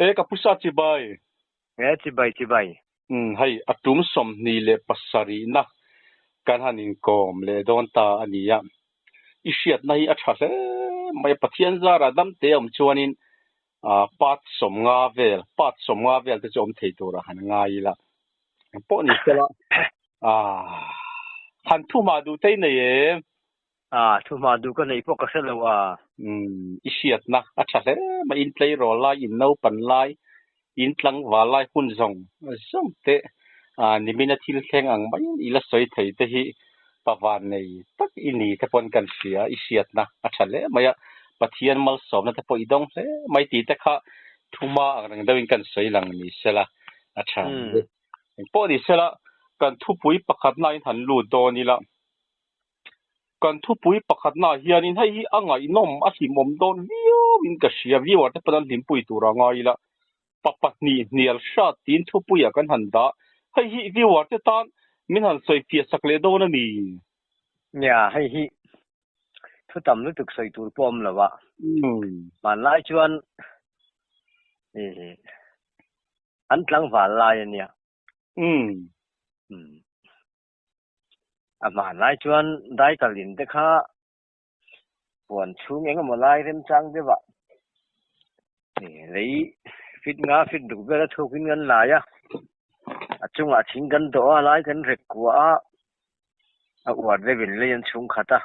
E ka pusa chibai. E chibai chibai. Um hei a tum 27 na kan han inkawm leh dawn ta a ni a. I hriatna hi a tha hle mai a, Pathian zarah dam te awm chuanin part 50 vel, part 50 vel te chu awm thei turah han ngai ila. Pawh ni sela han thu hma duh te i nei em? A, thu hma duh ka neih pawh ka hre lo a. Umm, i hriatna a tha hle mai, in tleirawl lai, in naupan lai, in tlangval lai hun zawng zawng te nimina thil thleng ang maiin i la sawi thei te hi pavan nei tak i ni te pawn kan hria, i hriatna a tha hle mai a, Pathian malsawmna te pawh i dawng hle mai tih te kha thu hma ang reng deuhin kan sawi lang ni sela a tha ang. Engpawh ni sela kan thupui pakhatna in han lut dawn ila. Kan thupui pakhatnaah hianin hei hi a ngaihnawm, a hlimawm dawn viauin ka hria, viewer te pawn an hlimpui tur a ngai ila, pa pahnih hnial hrat tiin thupuiah kan han dah. Hei hi viewer te tan min han sawi fiah sak leh dawn a mi? Nia, hei hi thu tam lutuk sawi tur pawh a awm lo a. Hmanlai chuan an tlangval lai a nia. A hmanlai chuan daikalin te kha puan chhung eng emaw lai remchang deuh ah lei fit nga fit duk vel a chhuak in kan lai a, a chungah thing kan dawh a, lai kan rek kuah a, a uar deuh in lei an chhung khat a,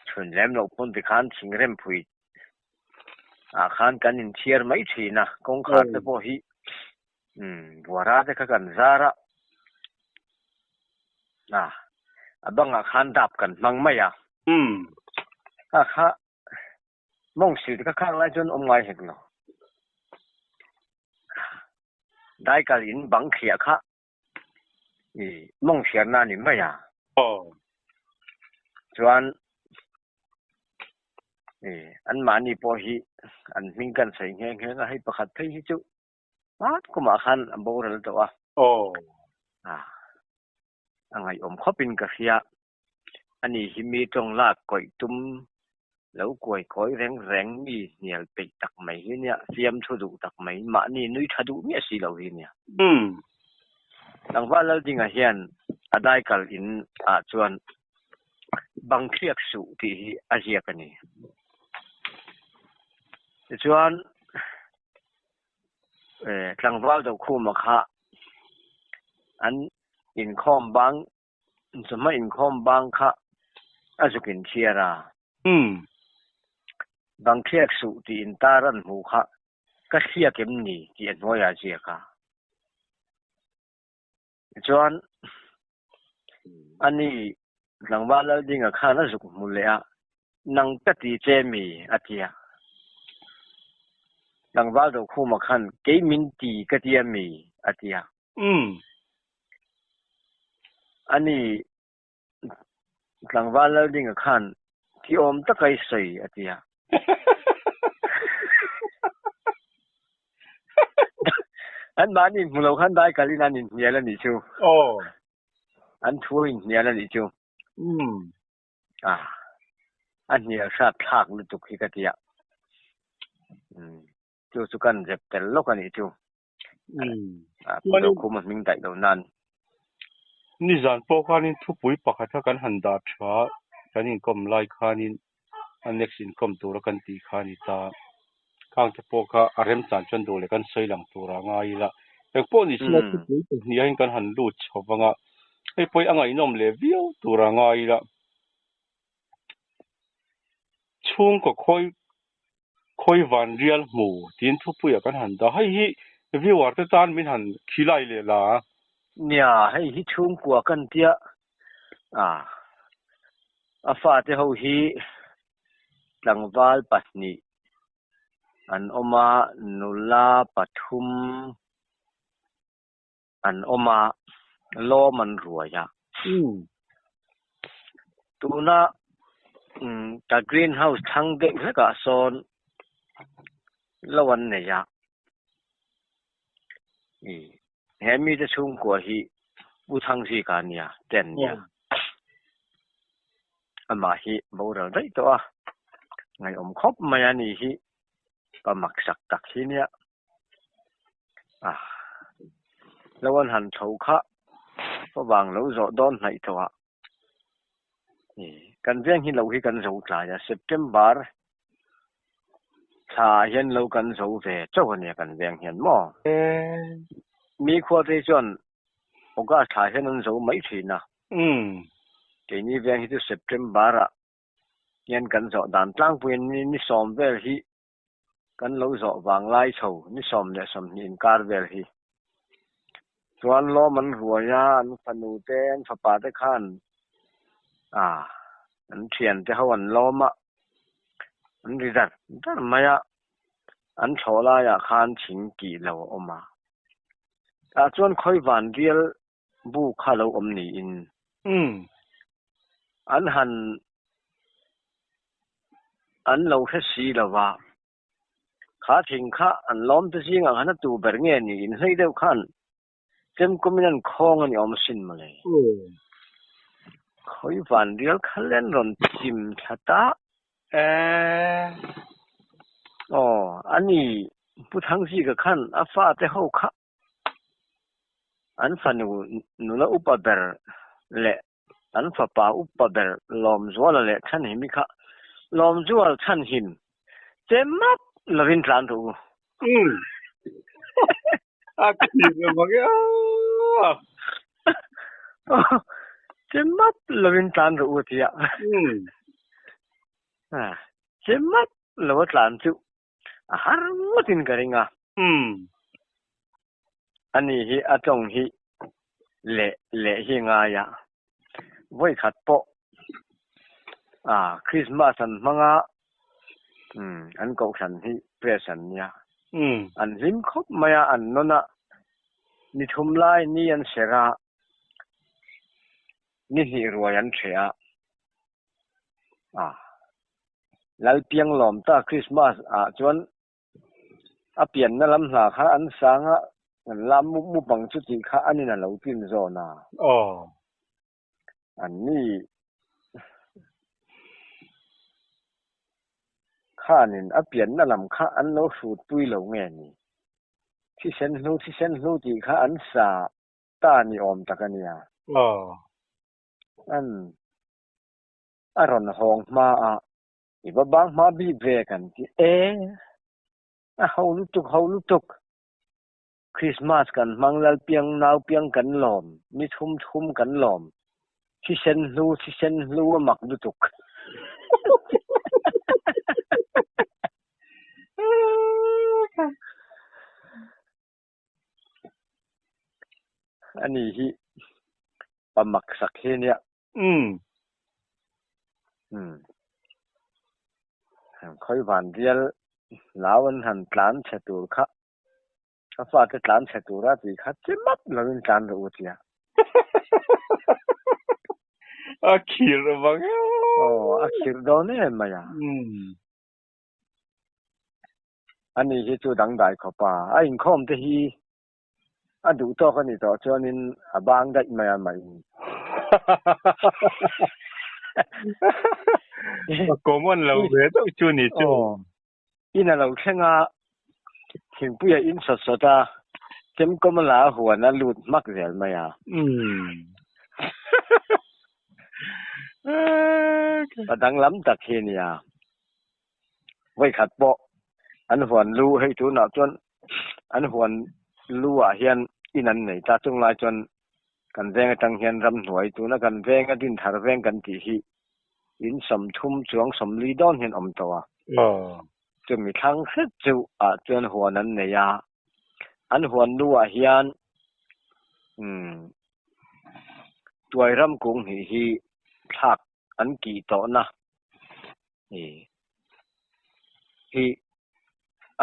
chhun lem loh pawn tikhan thing rem phui ah khan kan inthiar mai thin a, kawngkhar te pawh hi Umm buara te kha kan zar a, a a bangah khan dap kan hmang mai a. Umm. Kha kha mawng sil te kha khang lai chuan awm ngai hek lo. Daikal in bang thliah kha i mawng hriatna a ni mai a. Aw. Chuan i anmahni pawh hi an hming kan sawi nghe nghe a, hei pakhat phei hi chu Hmat kumah khan a boral tawh a. Aw. A, a ngaihawm khawpin ka hria. Ani hi mi tawng lak kawih tum lo kuai kawi reng reng mi hnial peih tak mai hi nia, fiamthu duh tak mai, mahni nui tha duh miah si lo hi nia. Umm. Tlangval Laldinga hian a daikal in ah chuan bang thliak suh tih hi a ziak a ni. Tichuan. Tlangval Dokhuma kha an inkhawm bang, chawhma inkhawm bang kha a zuk inthiar a. Bang thliak suh tih intar an hmuh kha ka thliak em ni tih a hnuaiah a ziak a. Tichuan, ani tlangval Laldinga khan a zuk hmu leh a, Nang ka ti che mi? a ti a. Tlangval Dokhuma khan, Kei min ti ka ti a mi? a ti a. Ani tlangval Laldinga khan, Ti awm taka i sawi, a ti a. An mahni hmu lo khan dai kalin an inhnial a nih chu. Aw. An thu a inhnial a nih chu. Umm. A, a hnial hrat thlak lutuk hi ka ti a. Umm, chu chu kan zep tel lawk a nih chu. Umm. A, Pu Dokhuma hming daih lo nan. Nizan pawh khanin thupui pakhat kha kan han dah tha, kan inkawm lai khanin a next inkawm tura kan tih kha a ni ta. Khang te pawh kha a remchan chuan duh leh kan sawi lang tura ngai ila. Engpawh ni sela thupui pahnih ah hian kan han lut chho vang a, hei pawh hi a ngaihnawm leh viau tura ngai ila. Chhungkaw khawi khawi van rial hmu tiin thupuiah kan han dah. Hei hi viewer te tan min han khilai leh la. Nia, hei hi chhungkua kan tia a, a fate ho hi tlangval pahnih an awm a, nula pathum an awm a, lawm an ruai a. Tuna ka green house thlang deuh hlekah sawn lo an nei a, he mite chhungkua hi Pu Thangzika a nia, te an nia. Amah hi boral daih tawh a, ngaihawm khawp mai a ni hi. Pa maksak tak hi nia. A lo an han tho kha favang lo zawh dawn hnaih tawh ah kan veng hi lo hi kan zo tlai a, September thla ah hian lo kan zo ve chauh a nia kan veng hian maw? Mi khua te hi chuan August thla hian an zo mai thin a, keini veng hi chu September ah hian kan zawh dan tlangpui a ni, ni sawm vel hi kan lo zawh vang lai chho ni 25 inkar vel hi. Chuan lawm an ruai a, an fanu te, an fapa te khan a an thian te ho an lawm a, an ri dar dar mai a, an thlawh laiah khan thing kih lo a awm a. Tah chuan khawi van rial bu kha lo awm niin an han an lo hre si lo va, kha thing kha an lawm te zingah khan a tu ber nge niin hlei deuh khan chemkawmin an khawng a ni awm asin mawle. Khawi van rial kha len rawn chim thla ta. Aw, ani Pu Thangzika khan a fate ho kha An fanu nula upa ber leh an fapa upa ber Lawmzuala leh Chhanhimi kha Lawmzual Chhanhim che map lovin tlan rawh u. Umm. A khir lo mang e aw. Che map lovin tlan rawh u tia. Umm. Che map lo a tlan chu A har ngawtin ka ring a. Umm. Ani hi a tawng hi leh leh hi ngai a. Vawi khat pawh a Christmas an hmang a, umm an kohhran hi press an nia. Umm. An hlim khawp mai a, an nawn a, ni thum lai ni an ser a, ni hnih ruai an hreh a. A Lalpiang lawm ta Christmas ah chuan a pianna lam hla kha an sang a, an lam mup mup ang chu tih kha an in a lo tin zawn a. Aw. An ni khanin a pianna lam kha an lo hrutpui lo nge ni? Thisen hlu thisen hlu tih kha an sa ta ni awm tak a nia. Aw. An a rawn hawng hma a, i va bang hma bik ve kan ti e, a ho lutuk ho lutuk, Christmas kan hmang Lalpiang naupiang kan lawm, ni thum thum kan lawm, thisen hlu thisen hlu a mak lutuk. Ani hi pa mak sak hi nia. Umm. Umm. Khawi van rial lau an han tlan chhe tur kha a fate tlan chhe tura tih kha chi map lovin tlan rawh u tia. A khirh vang e. Aw, a khirh dawn em mai a. Umm. Ani hi chu dangdai khawp a, a inkhawm te hi a duh tawk a ni tawh chuanin a bang daih mai a mah in. A common lo ve deuh chu ni chu. Aw, in a lo thleng a, thingpui a in sawt sawt a, chemkawm a la a huan a lut hmak zel mai a. Umm. A danglam tak hi a nia. Vawikhat pawh an huan lu hei tunah chuan an huan lu ah hian in an nei ta chung lai chuan kan veng atang hian ramhnuai tuna kan venga dinthar veng kan tih hi in 30 chuang 40 dawn hian awm tawh a. Chumi thlang hret chu ah chuan huan an nei a, an huan lu ah hian umm tuai ram kung hnih hi thlak an kih tawhna hi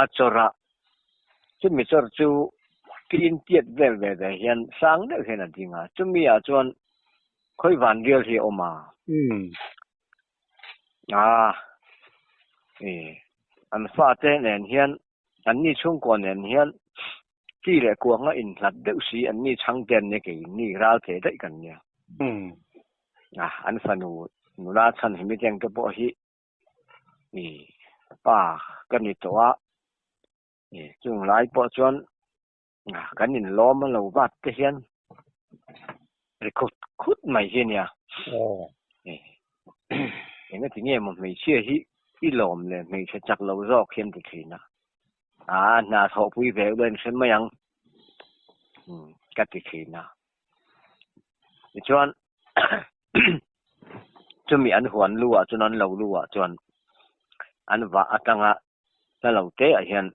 a chawrh a, chumi chawrh chu tin tiat vel ve ve hian sang deuh hian a ding a, chumi ah chuan khawi van rial hi a awm a. A, an fate nen hian an ni chhungkua nen hian chi leh kuanga inhlat deuh si an ni chhang te an nia kei ni ral thei daih kan nia. A, an fanu nula chhan hi miteng te pawh hi i pa ka ni tawh a. Chung lai pawh chuan kan inlawm a lo vat te hian ri khut khut mai hi a nia. Engati nge maw hmeichhia hi i lawm le hmeichhe chak lo zawk hian ti thin a. A hna thawhpui ve ula in hre mai ang ka ti thin a. Tichuan chumi an huan lu ah chuan an lo lu ah chuan an vah atanga hla lo te ah hian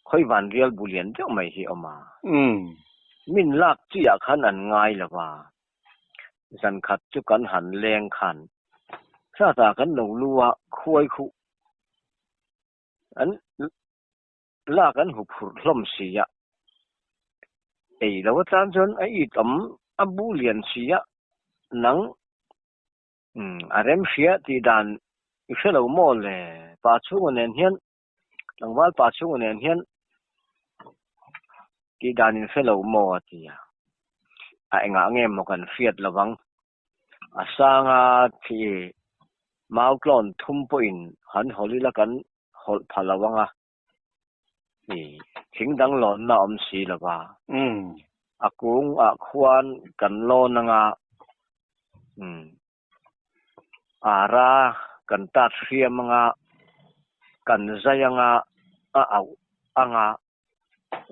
khawi van rial bu lian deuh mai hi a awm a. Min lak chi ah khan an ngai lo va, zan khat chu kan han leng khan hlatah kan lo lu a khuai khuh an lak an hu phurh hlawm si a, ei lo atan chuan a it awm a bu lian si a, nang a rem hria tih dan i hre lo maw le, pa chhunga nen hian tlangval pa chhunga nen hian tih dan in hre lo maw a ti a, a engah nge maw kan hriat lo vang. A sanga thi mau tlawn thum pawhin han hawl ila kan hawlh pha lo ang a, i thing dang lawnna a awm si lo va. A kung ah khuan kan lawn ang a, ara kan tat hriam ang a, kan zai ang a, a auh ang a,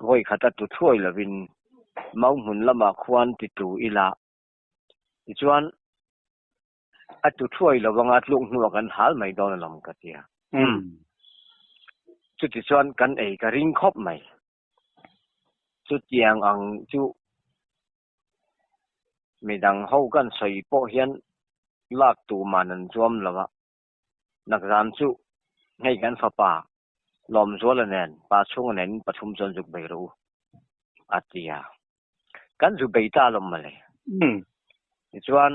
vawi khat a tu thuai lovin mau hmun lamah khuan ti tu ila. Tichuan, a tu thuai lo anga tluk hnuah kan hal mai dawn alawm ka ti a. Chutichuan kan ei ka ring khawp mai. Chutiang ang chu midang ho kan sawi pawh hian lak tur man an zuam lo a. Nakzan chu hei kan fapa Lawmzuala nen pa chhunga nen in pathum chuan zuk bei rawh u a ti a. Kan zu bei ta alawm mawle. Tichuan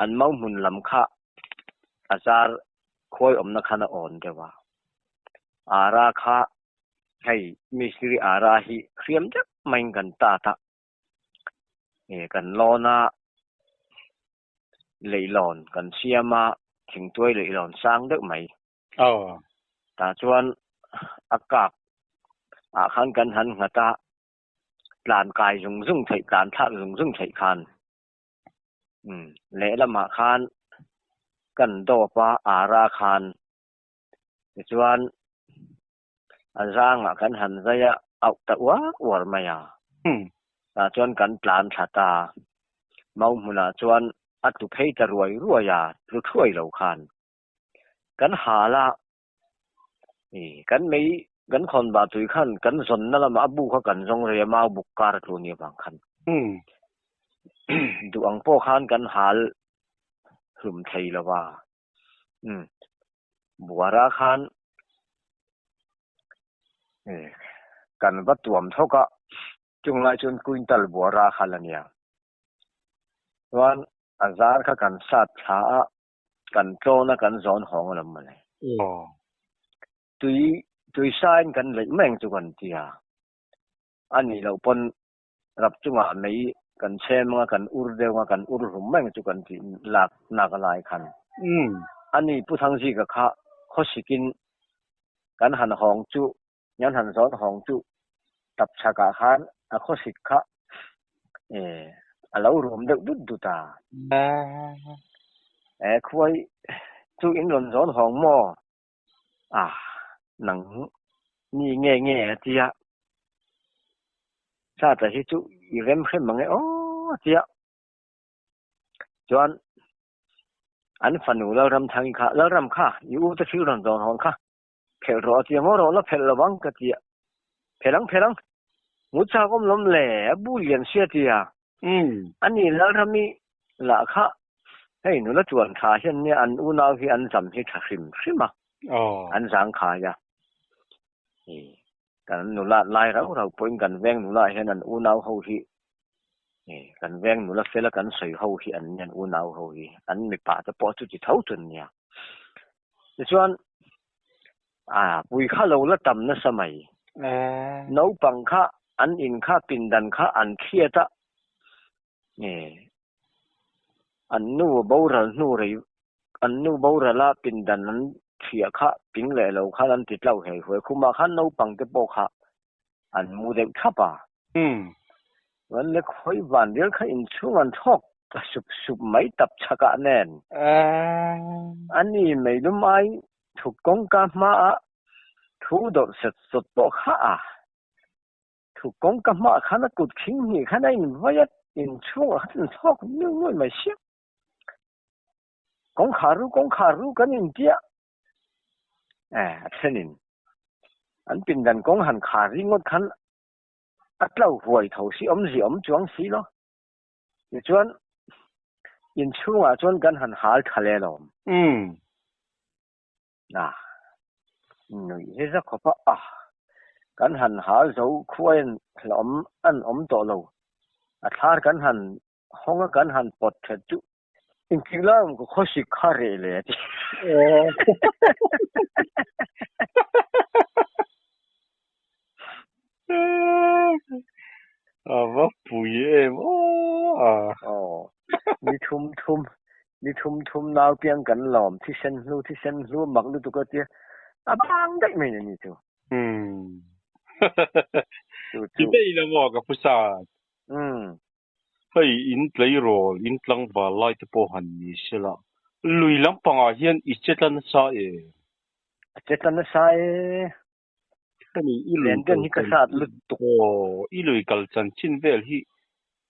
an mau hmun lam kha a zar khuai awmna khan a awn deuh a. Ara kha hei mistiri ara hi hriam deuh maiin kan tat a. Kan lawn a leihlawn kan siam a, thingtuai leihlawn sang deuh mai. Tah chuan a kak ah khan kan han nghat a, tlan kai zung zung theih, tlan thlak zung zung theih khan lehlamah khan kan dawp a, ara khan tichuan a zangah kan han zai a, auh ta uar uar mai a. Tah chuan kan tlan thla ta. Mau hmunah chuan a tlu phei ta ruai ruai a, tlu thuai lo khan. Kan hal a, kan mei kan khawn bah tui khan kan zawnna lamah a bu kha kan zawng rei a, mau buk kar a tlu nia vang khan. Duh ang pawh khan kan hal hlum thei lo va. Buara khan kan va tuam thawk a, chung lai chuan quintal buara kha la nia. Chuan a zar kha kan sat thla a, kan tlawn a kan zawn hawng alawm mawle. Tui tui sain kan leih mai ang chu kan ti a, a nih loh pawn Rap chungah mei kan chhem anga kan ur deuh anga kan ur hlum mai ang chu kan tih lak nak a lai khan. Ani Pu Thangzika kha khawsikin kan han hawng chu, kan han zawn hawng chu tap chhakah khan a khawsik kha a lo rum deuh dut dut a. Khuai chu in rawn zawn hawng maw? A, nang ni nge nge a ti a. Sata hi chu i rem hrem ang e aw a ti a. Chuan an fanu Lalramthangi kha, Lalram kha, i u te thil rawn zawn hawn kha phelh rawh a ti a, ngaw rawh la phelh lo ang ka ti a. Phelh ang phelh ang, ngut chak awm lawm le, a bu lian si a ti a. Ani Lalrami lah kha hei nula chuan tha hian nia an unau hi an zam hi tha hrim hrim a, an zang khai a. Kan nula lai rau rau pawhin kan veng nula hian an unau ho hi kan veng nula fela kan sawi ho hi an nia an unau ho hi an mipa te pawh chu ti tho chu an nia. Tichuan a pui kha lo la tam nasa mai. Naupang kha an in kha pindan kha an thiat a, an nu boral hnu rei an nu boral a pindan an Thiah kha ping leh lo khan an ti tlo hei huai khumah khan naupang te pawh kha an mu deuh thap a. Chuan le khawi van rial kha inchhung an thlawk ta sup sup mai tap chhakah nen. Ani meilum ai thuk kawngka hmaah thu dawrh set sawt pawh kha a. Thuk kawngka hmaah khan a kut khing hnih khan a invai a, inchhungah khan an thlawk nuai nuai mai sia. Kawngkhar ru kawngkhar ru kan intia eh a thlenin an pindan kawng han khar ringawt khan a tlo huai tho si awmzia awm chuang si lo. Tichuan inchhungah chuan kan han hal tha le lawm. Na nuih hi za khawp a ah kan han hal zo khuaiin hlawm an awm tawh lo a thlar kan han Hawnga kan han pawt that chu engtik lai awm ka khawsik kha reh le a ti. A va pui em aw. Aw, ni thum thum, ni thum thum nau piang kan lawm, thisen hlu thisen hlu mak lutuk a tia, a bang daih mai ni chu. Umm. Ti daih la maw ka phusa. Umm. Hei in tleirawl, in tlangval lai te pawh han ni se la, lui lampangah hian i che tla nasa e. A che tla nasa e. Hemi i lui Len den hi ka sat lutuk. Aw, i lui kal chanchin vel hi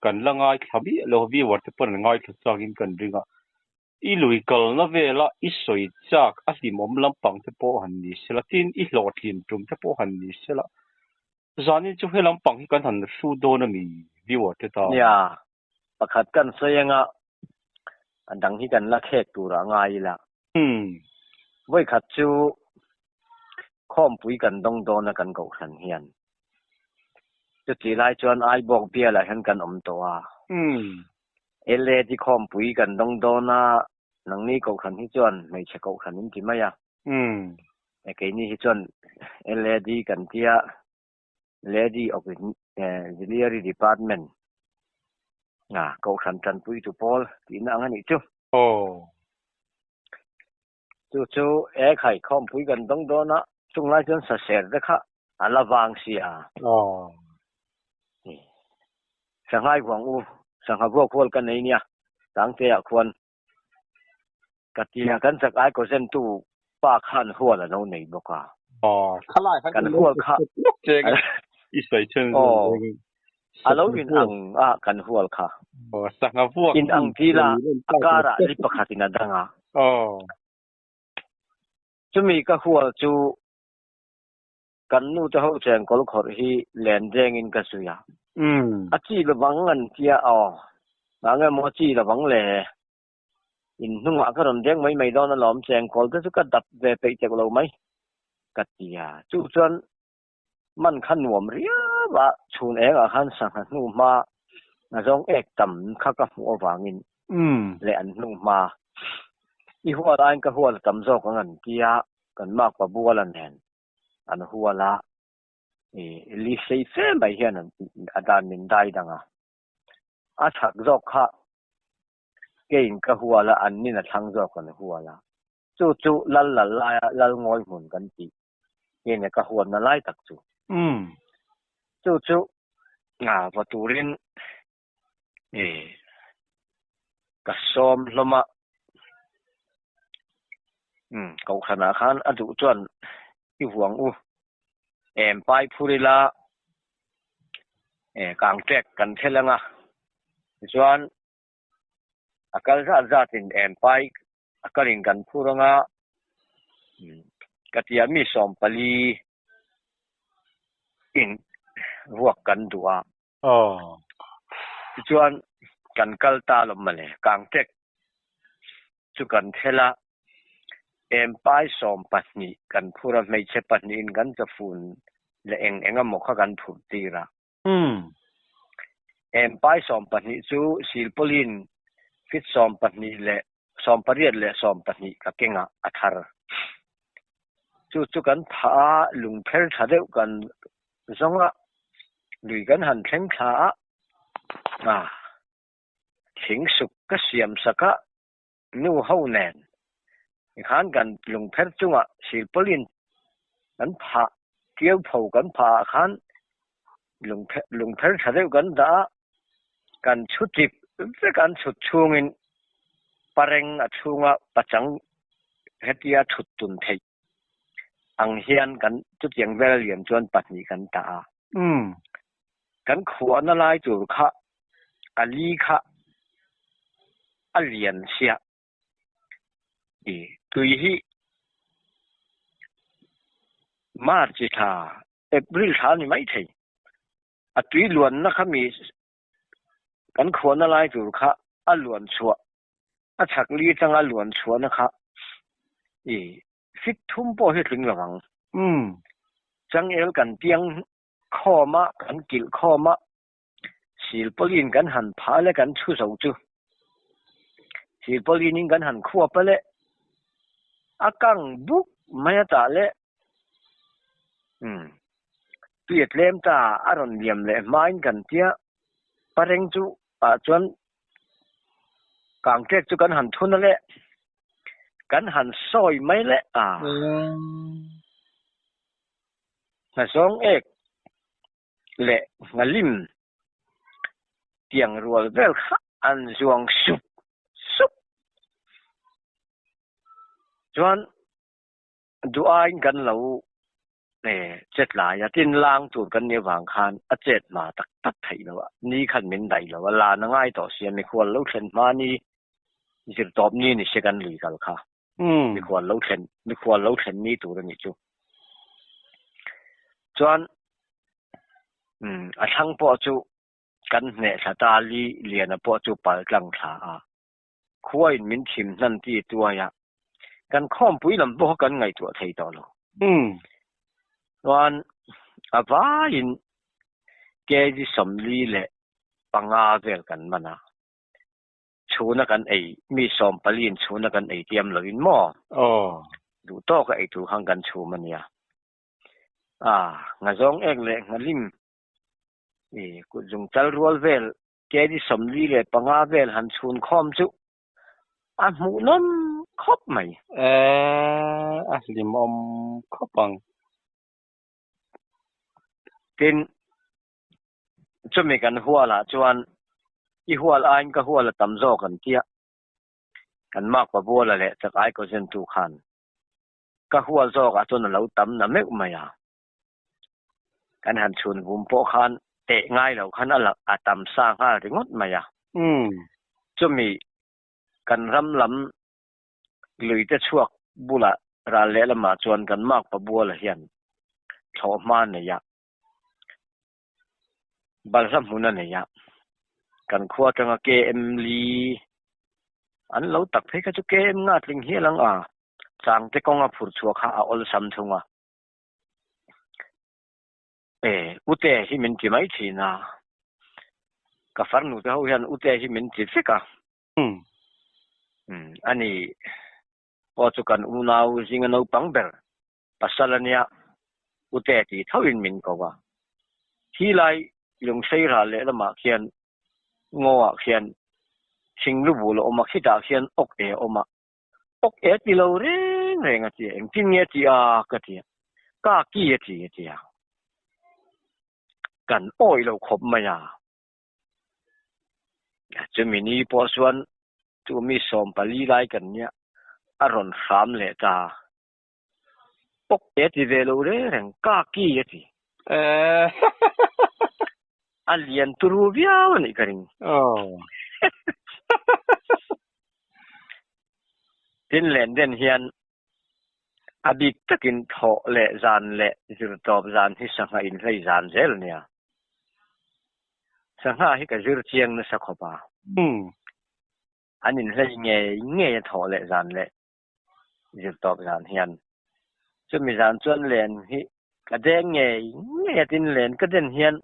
kan la ngaithla miah lo, viewer te pawh an ngaithla chakin kan ring a. I lui kalna vela i sawi chak a hlimawm lampang te pawh han ni se la, tin i hlawhtlin tum te pawh han ni se la, Zanin chu he lampang hi kan han hru dawn a mi viewer te tan. Nia, pakhat kan sawi anga a dang hi kan la khek tur ah ngai ila. Vawikhat chu khawmpui kan dawng dawn a kan kohhran hian. Chutih lai chuan Aibawk bial ah hian kan awm tawh a. LAD khawmpui kan dawng dawn a, nangni kohhran hi chuan hmeichhe kohhran in ti mai a. Keini hi chuan LAD kan tia, Lady Auxiliary Department, Kohhran Tanpuitu Pawl tihna ang a nih chu. Chu chu e khai khawmpui kan dawng dawn a, chung lai chuan saser te kha a la vang si a. Sanghai huang u, sangha vuak hual ka nei nia, Sangtea khuan Ka ti a, kan chak ai kaw zentu pa khan hual a lo nei bawk a. Kan hual kha aw a lo in ang a kan hual kha. In ang til a, a karah li pakhat in a dang a. Chumi ka hual chu kan nu te ho chengkawl khawrh hi len dengin ka zui a. A chi lovang an tia aw, ngah nge maw a chi lovang le? In hnungah ka rawn deng mai mai dawn alawm, chengkawl te chu ka dap ve peih tek lo mai ka ti a. Chu chuan man kha nuam riau a, chhun engah khan sangha hnu hma a zawng ek tam kha ka hmuh avangin leh an hnu hma i hual aiin ka hual a tam zawk ang an ti a, kan makpa buala nen an hual a, li sei fe mai hian a dan min dai dang a, a chak zawk kha Keiin ka hual a, an nin a thlang zawk an hual a. Chu chu lal lal laia lal ngawi hmun kan tih keiin ka huatna lai tak chu. Chu chu va turin ka sawm hlawm a. Kohhranah khan a duh chuan i huang u em pai phur ila kang ṭek kan thel ang a, tichuan a kal zat zatin em pai a kalin kan phur ang a, ka tia mi 40 in vuak kan duh a. Tichuan kan kal ta lawm mawle, kang ṭek chu kan thel a, em pai 12 kan phur a, hmeichhe pahnihin kan chawfun leh eng eng emaw kha kan phurh tir a. Em pai 12 chu silpawlin fit 12 leh 18 leh 12 ka keng a, a thar. Chu chu kan phah a, lungpher tha deuh kan zawng a, lui kan han thleng thla a, thing suk ka siam sak a, nu ho nen. Tikhan kan lungpher chungah silpawlin kan phah, ṭiau pho kan phah ah khan lungpher ṭha deuh kan dah a, kan chhu chip vek an chhut chhungin pareng a chhunga pachang hetia chhut tun theih ang hian kan chutiang vel a lian chuan pahnih kan tah a. Kan khuahna lai tur kha a li kha a lian siah. I tui hi March thla, April thla a ni maithei. A tui luanna kha mi kan khuahna lai tur kha a luan chhuah, a chhak li atanga a luan chhuahna kha i fit thum pawh hi a tling lo ang. Changel kan piang khawm a, kan kilh khawm a, Silpawlin kan han phah le kan chhu zo chu. Silpawlin in kan han khuap a le a kang buk mai a tah le umm tui a tlem ta a rawn liam leh hmain kan tia pareng chu ah chuan kangṭek chu kan han thun a le kan han sawi mai le a hnazawng ek leh nghalim tiang rual vel kha an zuang sup sup. Chuan duh aiin kan lo chet lai a, tin lang tur kan nih avang khan a chet hma tak tak theih lo a, ni khan min daih lo a, lan a ngai tawh sia, mikhual lo thlen hma ni zirtawp ni ni se kan lui kal kha. Mikhual lo thlen, mikhual lo thlen ni tur a nih chu. Chuan umm a thlang pawh chu kan hneh thla ta li Liana pawh chu pal tlang thla a, khuain min thim hnan ti tuai a, kan khawmpui lam pawh kha kan ngaihtuah thei tawh lo. Chuan a vaiin kg 45 vel kan man a. Chhuna kan ei, mi 14 in chhuna kan ei tiam lo in maw? Aw. Duh tawk a ei tur khan kan chhum a nia. Ah, nghazawng ek leh nghalim i kut zung chal rual vel kg 45 vel han chhun khawm chu a hmuhnawm khawp mai. Eh, a hlimawm khawp ang. Tin, Chumi kan hualah chuan i hual aiin ka hual a tam zawk an tia. Kan makpa buala leh chakai kaw zentu khan ka hual zawkah chuan a lo tam na meuh mai a. Kan han chhun vum pawh khan teh ngai lo khan a a tam sa nghal ringawt mai a. Chumi kan ram lam luite chhuak bulah ral lehlamah chuan kan makpa buala hian thlawhhma nei a. Balhla hmun a nei a, kan khua atanga KM li an lo tak phei kha chu KM nga tling hial ang a, changte kawnga phur chhuah kha a awlsam thung a. E, Ute hi min ti mai thin a, ka farnu te ho hian Ute hi min ti vek a. Ani pawh chu kan unau zinga naupang ber Pasal a nia, Ute tih thoin min ko a. Khi lai lunghrei ral lehlamah khian ngaw-ah khian thing lu bul a awm a, khitah khian awk e a awm a. Awk e ti lo reng reng a ti a, engtin nge a ti a ka ti a, ka ki a ti a ti a. Kan awih lo khawp mai a. Chumi ni pawh chuan chu mi 14 lai kan nia a rawn hram leh ta. Awk e ti ve lo reng reng, ka ki a ti. A lian turu viau a nih ka ring. Tin len den hian a bik takin thawh leh zan leh zirtawp zan hi sangha inhlei zan zel a nia. Sangha hi ka zir chiang nasa khawp a. An inhlei ngei ngei a thawh leh zan leh zirtawp zan hian. Chumi zan chuan len hi ka deng ngei ngei a tin len ka den hian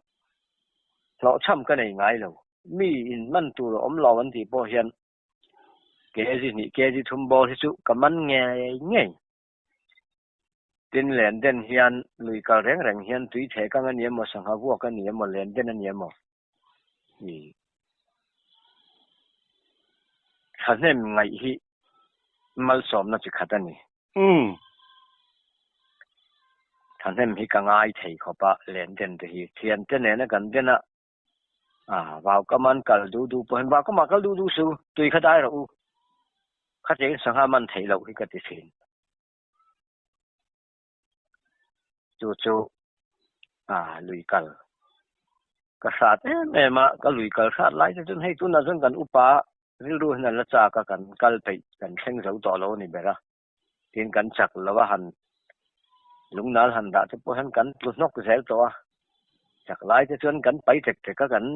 hlawhchham ka nei ngai lo. Mi in man tur a awm lo an tih pawh hian kg hnih kg thum bawr hi chu ka man ngei ngei. Tin len den hian lui kal reng reng hian tui theh kang a ni emaw sangha vuak a ni emaw len den a ni emaw i thahnem ngaih hi. Malsawmna chi khat a ni. Umm. Thahnem hi ka ngai thei khawp a, len den te hi thiante nena kan den a, ah vau ka man kal duh duh pawh hian vau ka mah kal duh duh su, tui kha dai rawh u, khatiang in sangha man theih loh hi ka ti thin. Chu chu ah lui kal ka hrat em em a, ka lui kal hrat lai te chuan hei tunah chuan kan upa rilru hian an la chak a, kan kal peih kan thleng zo tawh lo a ni ber a, tin kan chak lo a han lungnal han dah te pawh hian kan tlu hnawk zel tawh a, chak lai te chuan kan pai tek tek a, kan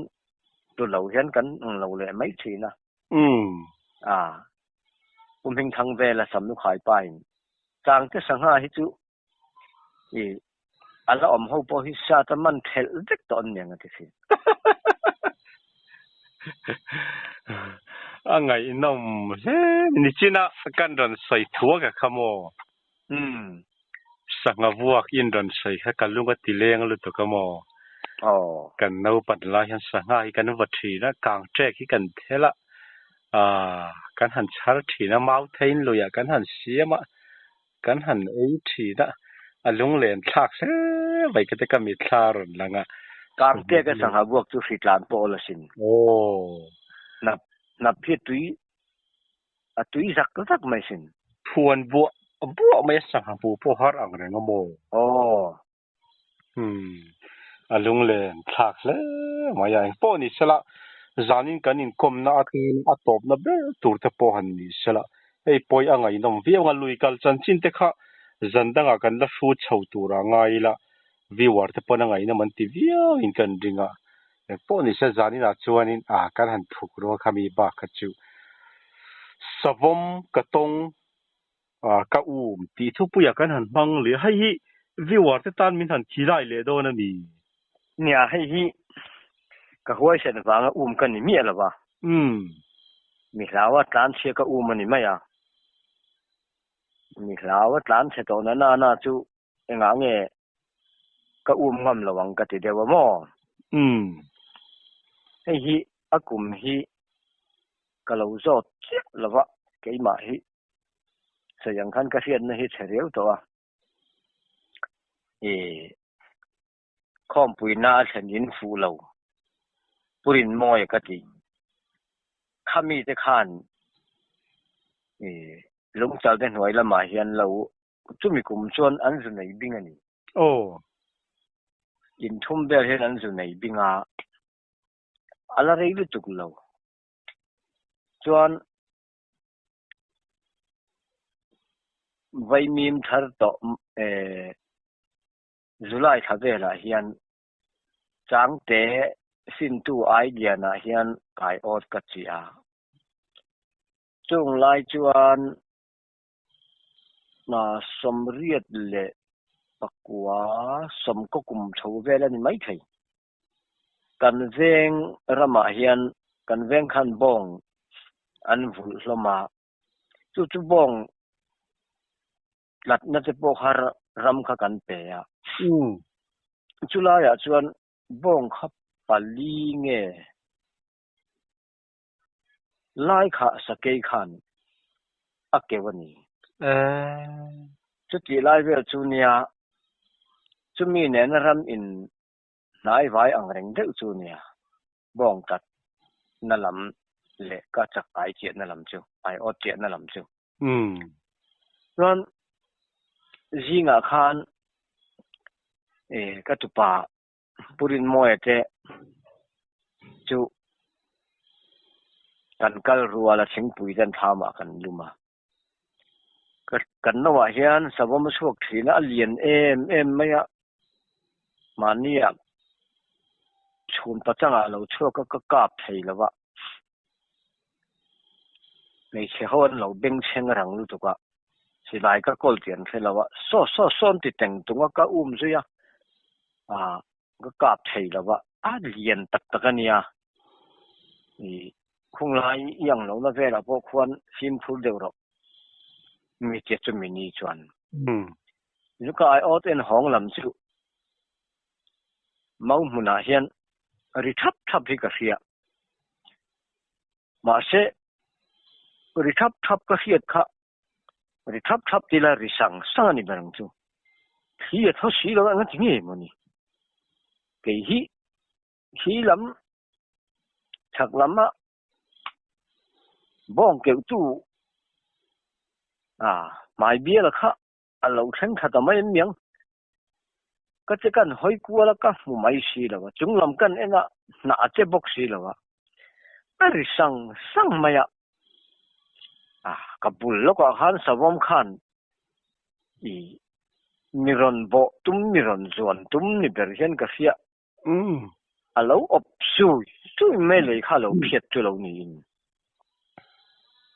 tlu lo hian kan ang lo leh mai thin a. Umm. A, Pu Hmingthang vela Samlukhai pa in Changte sangha hi chu i a la awm ho pawh hi sat a man thelh vek tawh an niang a ti thin. A ngaihnawm hle nichin a kan rawn sawi thu a ka kha maw? Umm. Sangha vuak in rawn sawi kha ka lung a ti leng lutuk a maw? Aw. Kan naupan lai hian sangha hi kan va thin a, kang ṭek hi kan thel a, aaa kan han chhar thin a, mau theiin luiah kan han siam a, Kan han ei thin a, a lunglen thlak hle mai ka te ka mitthla a rawn lang a. Kangte ka sangha buak chu hritlan pawh awl asin. Aw. Hnap, hnap hi a tui, a tui zak zak mai sin. Phuan buah buah mai a sangha hmuh pawh har ang reng a maw? Aw. Umm, a lunglen thlak hle mai a, engpawh ni sela zanin kan inkawmna atan a tawpna ber tur te pawh han ni sela, hei pawi a ngaihnawm viau ang a, lui kal chanchin te kha zan dangah kan la hru chho tur a ngai ila, viewer te pawn a ngaihnawm an ti viau in kan ring a, engpawh ni se zaninah chuanin ah kan han thuk rual kha mi bak kha chu savawm ka tawng Ka um tih thupuiah kan han hmang leh hei hi viewer te tan min han thi lai leh dawn a ni. Nia hei hi ka huaisen vanga um ka ni miah lo va. Umm. Mi hlaua tlan chhia ka um a ni mai a. Mi hlaua tlan chhe tawh na na na chu engah nge ka um ngam lo ang ka ti deuh a maw? Umm. Hei hi a kum hi ka lo zawt chiah lo va keimah hi Sawi ang khan ka hriatna hi chhe riau tawh a, ih khawmpuina a thlen in fuh lo Purin mawi ka ti. Khami te khan ih lungchal te hnuai lamah hian lo chumi kum chuan an zu nei bing a ni. Aw. Inthum vel hian an zu nei bing a, a la rei lutuk lo. Chuan Vaimim thar tawh eh July thla velah hian Changte Sintu Aidianah hian kai awt ka chi a. Chung lai chuan hna 89 sawmkaw kum tho vel a ni maithei. Kan veng ramah hian kan veng khan bawng an vulh hlawm a, chu chu bawng tlatna te pawh kha ram kha kan pe a. Chulaiah chuan bawng kha pali nge lai kha sakei khan a keuh a ni. Chutih lai vel chu nia chumi nena ram in hnai vai ang reng deuh chu nia, bawng tat na lam leh ka chak ai chiah na lam chu, ai awt chiah na lam chu. Chuan zingah khan ka tupa Pu Rinmawia te chu kan kal rual a thingpui te an thlamah kan lum a. Kan noah hian savawm a chhuak thin a, a lian em em mai a, mahnia chhun pachangah lo chhuak a, ka kap thei lo va, hmeichhe ho an lo bengchheng rang lutuk a, silai ka kawl tih an hre lo a, saw saw saw an ti teng tung a, ka um zui a, ah ka kap thei lo va, a lian tak tak a nia, ih Khunglai i ang lohna velah pawh khuan fimkhur deuh rawh. Mi tia chu mi ni chuan. Zuka ai awt en hawng lam chu mau hmunah hian ri thap thap hi ka hria. Mahse ri thap thap ka hriat kha. Ri thap thap ti la ri sang sang a ni ber ang chu. Thli a thaw si lo a engati nge maw ni? Kei hi khi lam chhak lam a bawng keuh tu a hmai bial kha a lo thleng thla ta mai em miang. Ka che kan hawi kual a ka hmu mai si lo a, chung lam kan en a hnah a che bawk si lo a, a ri sang sang mai a. A ka bul lawkah khan savawm khan i mi rawn bawh tum mi rawn zuan tum ni ber hian ka hria. A lo awp zui zui mai lei kha a lo phiat chu lo niin.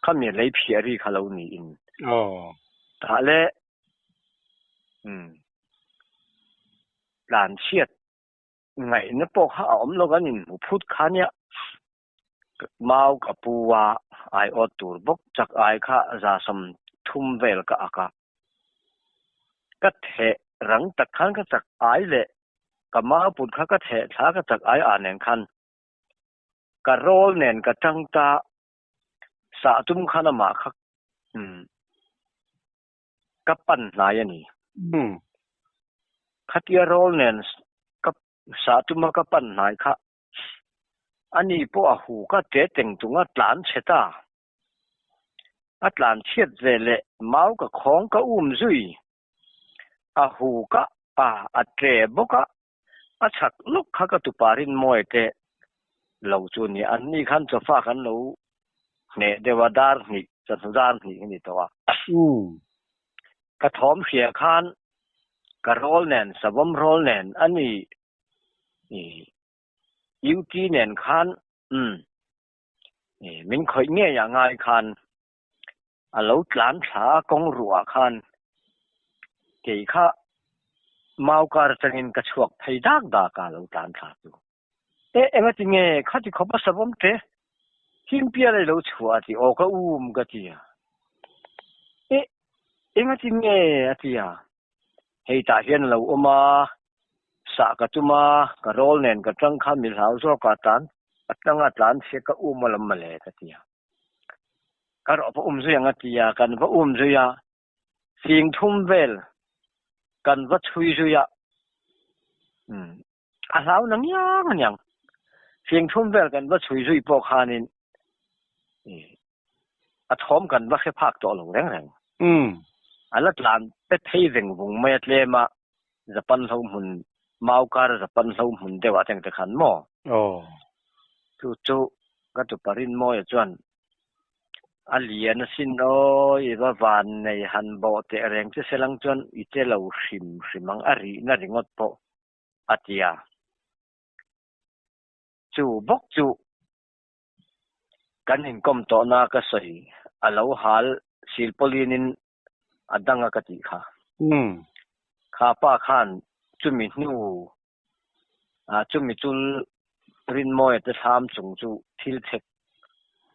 Khami lei phiah ri kha lo niin. Tah le tlan chhiat ngaihna pawh kha a awm lo kan inhmu phut kha nia. Mau ka pu a aiawt tur bawk chak ai kha 130 vel ka ak a. Ka theh rang tak khan ka chak ai leh ka mau put kha ka theh thla ka chak ai ah nen khan ka rawl nen ka tang ta sah tum khan amah kha ka pan hnai a ni. Khatia rawl nen ka sah tuma ka pan hnai kha Ani pawh a hu ka ṭe teng tung a tlan chhe ta. A tlan chhiat ve leh mau ka khawng ka um zui. A hu ka a a ṭe bawk a, a chhak lawk kha ka tuparin mawi te lo chu ni. Anni khan chawfa kan lo hneh deuh a, dar hnih, chawhnu dar hnih a ni tawh a. Ka thawm hria khan ka rawl nen, savawm rawl nen a ni UT nen khan umm min khawih ngei a ngai khan a lo tlan thla a kawng ruah khan kei kha mau kar atangin ka chhuak phei dak dak a lo tlan thla chu e engati nge khati khawp a savawm te himpial a i lo chhuah a ti aw ka um ka ti a e engati nge a ti a Hei tah hian a lo awm a, sah ka tum a, ka rawl nen ka tang kha mi hlau zawk a tlan a tang a tlan chhiat ka um alawm mawle ka ti a. Ka rawh va um zui ang a ti a, kan va um zui a, fing thum vel kan va chhui zui a, umm a hlau na ngiang aniang. Fing thum vel kan va chhui zui pawh khanin a thawm kan va hre phak tawh lo reng reng. A la tlan pe phei veng vung mai a tlem a, Japan hlo hmun, mau kar Japan hlo hmun deuh ah teng te khan maw? Chu chu ka tupa Rinmawia chuan a lian asin aw, i va van nei han bawh teh reng che selang chuan i che lo hrim hrim ang a rihna ringawt pawh a ti a. Chu bawk chu Kan inkawm tawhna ka sawi a lo hal silpawlinin a dang a ka tih kha. Kha pa khan chumi hnu ah chumi chul Rinmawia te thlam chung chu thil chhek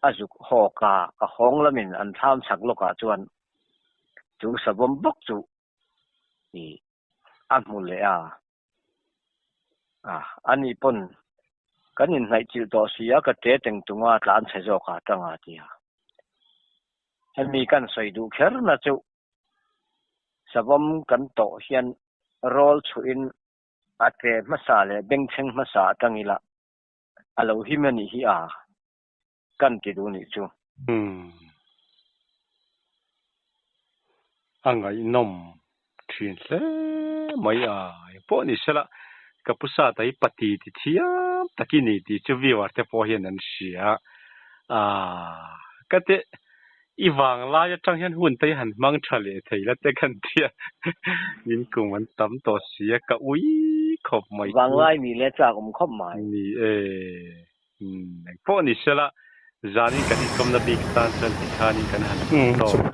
a zuk hawk a, a hawng lamin an thlam chhak lawkah chuan chu savawm bawk chu a hmu leh a. A, ani pawn kan inhnaih chilh tawh si a, ka ṭe teng tung a, tlan chhe zawk a tang a ti a. Hemi kan sawi duh kher na chu savawm kan tawh hian rawl chhuhin a ṭe hmasa leh bengchheng hmasa atang ila a lo him a nih hi a kan ti duh nih chu. Umm. A ngaihnawm thin hle mai a, engpawh ni sela ka pu Sata hi pati ti thiam tak i ni tih chu viewer te pawh hian an hria a, ka te i vang lai atang hian hun te hi han hmang tha leh thei la te kan tia min kum an tam tawh si a, ka ui khawp mai chu. Vanglai ni leh chak awm khawp mai. Ni e. Umm engpawh ni sela zanin kan inkawmna bik tan chuan tikhanin kan han tawk.